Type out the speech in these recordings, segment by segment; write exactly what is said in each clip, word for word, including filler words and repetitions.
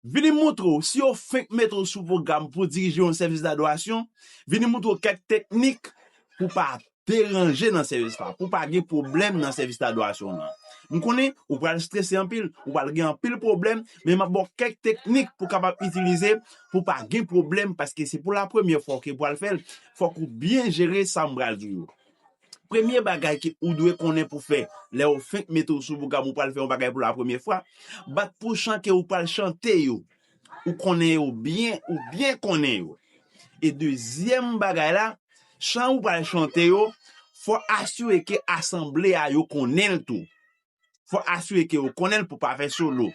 Vini moutre w, si yo fenk mete w sou pwogram pou dirije yon sèvis dadorasyon, vini moutre w kèk teknik pou pa deranje nan sèvis la, pou pa gen pwoblèm nan sèvis dadorasyon lan. M konnen ou pral strese anpil, ou pral gen anpil pwoblèm, men m ap ba w kèk teknik pou kapab itilize pou pa gen pwoblèm, paske se pou la premyè fwa ke w pral fè l. Fòk ou byen jere sa m pral di w yo. Premye bagay ke ou dwe konnen pou fè lè yo fenk mete w sou pwogram, ou pral fè yon bagay pou la premyè fwa, bat pou chan ke ou pral chante yo. Ou konnen yo byen, ou byen konnen yo. E dezyèm bagay la, chan ou pral chante yo, fò asire ke asanble a yo konnen l tou. Fò asire ke yo konnen l pou pa fè solo.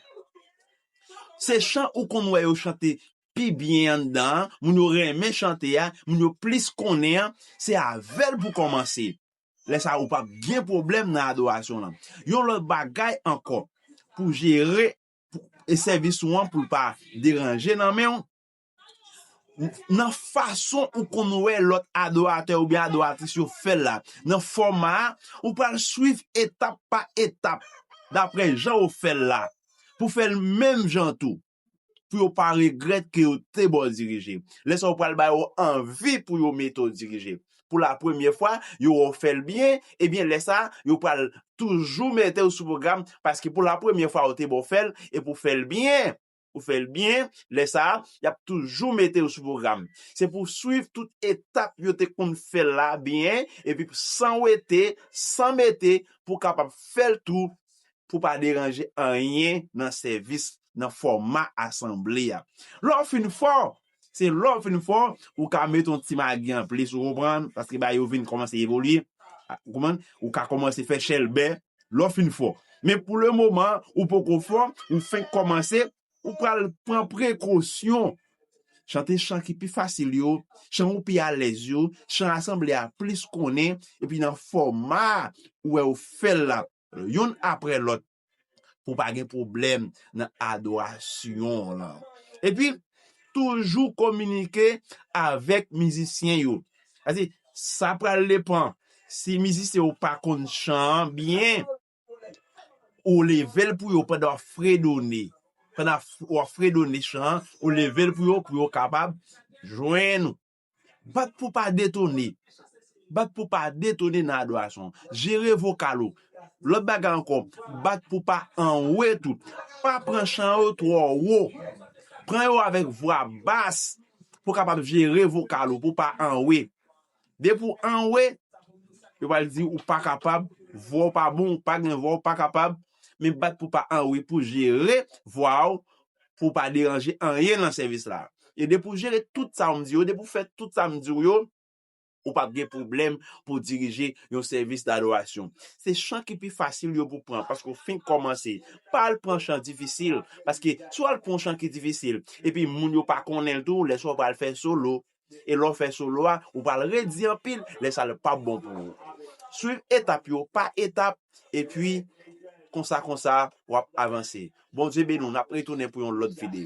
Se chan ou konn wè yo chante pi byen anndan an, moun yo renmen chante a, moun yo plis konnen an, se avè l pou kòmanse. Lè sa a, ou p ap gen pwoblèm nan adorasyon lan. Yon lòt bagay ankò, pou jere pou, e sèvis ou an pou l pa deranje nan men w, nan fason ou konn wè lòt adoratè oubyen adoratris yo fè l la, nan fòma a, ou pral swiv etap pa etap, daprè jan yo fè l la, pou fè l menm jan tou, pou yo pa regrèt ke yo te ba w dirije. Lè sa a, ou pral ba yo anvi pou yo mete w dirije. Pou la premyè fwa, yo wè w fè l byen, ebyen, lè sa a, yo pral toujou mete w sou pwogram, paske pou la premyè fwa, yo te ba w fè l, e pou fè l byen, ou fè l byen, lè sa a, y ap toujou mete w sou pwogram. Se pou swiv tout etap yo te konn fè l la byen, epi san wete, san mete, pou w kapab fè l tou, pou pa deranje anyen nan sèvis, nan fòma asanble a. Lè w fin fò, se lè w fin fò, ou ka mete yon ti magi anplis, ou konprann, paske bagay yo vin kòmanse evolye. Ou konprann? Ou ka kòmanse fè chèlbè, lè w fin fò. Men pou le moman, ou poko fò, ou fenk kòmanse, ou pral pran prekosyon. Chante chan ki pi fasil yo, chan ou pi alèz yo, chan asanble a plis konnen, epi nan fòma ou wè yo fè l la, youn aprè lòt, pou pa gen pwoblèm nan adorasyon w lan. Epi, toujou kominike avèk mizisyen yo. Sa di, sa pral depann. Si mizisyen yo pa konn chan an byen, ou leve l pou yo pandan w ap fredone. Pandan w ap fredone chan an, ou leve l pou yo, pou yo kapab jwenn ou. Bat pou pa detone. Bat pou pa detone nan adorasyon. Jere vokal ou. Lòt bagay ankò, bat pou pa anwe tou. Pa pran chan yo twò wo. Pran yo avèk vwa bas pou kapab jere vokal ou, pou pa anwe. Depi w anwe, yo pral di ou pa kapab, vwa w pa bon, ou pa gen vwa, ou pa kapab, men bat pou pa anwe, pou jere vwa w, pou pa deranje anyen nan sèvis la. E depi w jere tout sa m di yo, depi w fè tout sa m di w yo, ou p ap gen pwoblèm pou dirije yon sèvis dadorasyon. Se chan ki pi fasil yo pou pran, paske w fenk kòmanse. Pa al pran chan difisil, paske si w al pran yon chan ki difisil, epi moun yo pa konnen l tou, lè sa w pral fè solo, e lè w fè solo a, ou pral redi anpil, lè sa l p ap bon pou ou. Swiv etap yo pa etap, epi konsa, konsa, w ap avanse. Bondye beni w, n ap retounen pou yon lòt videyo.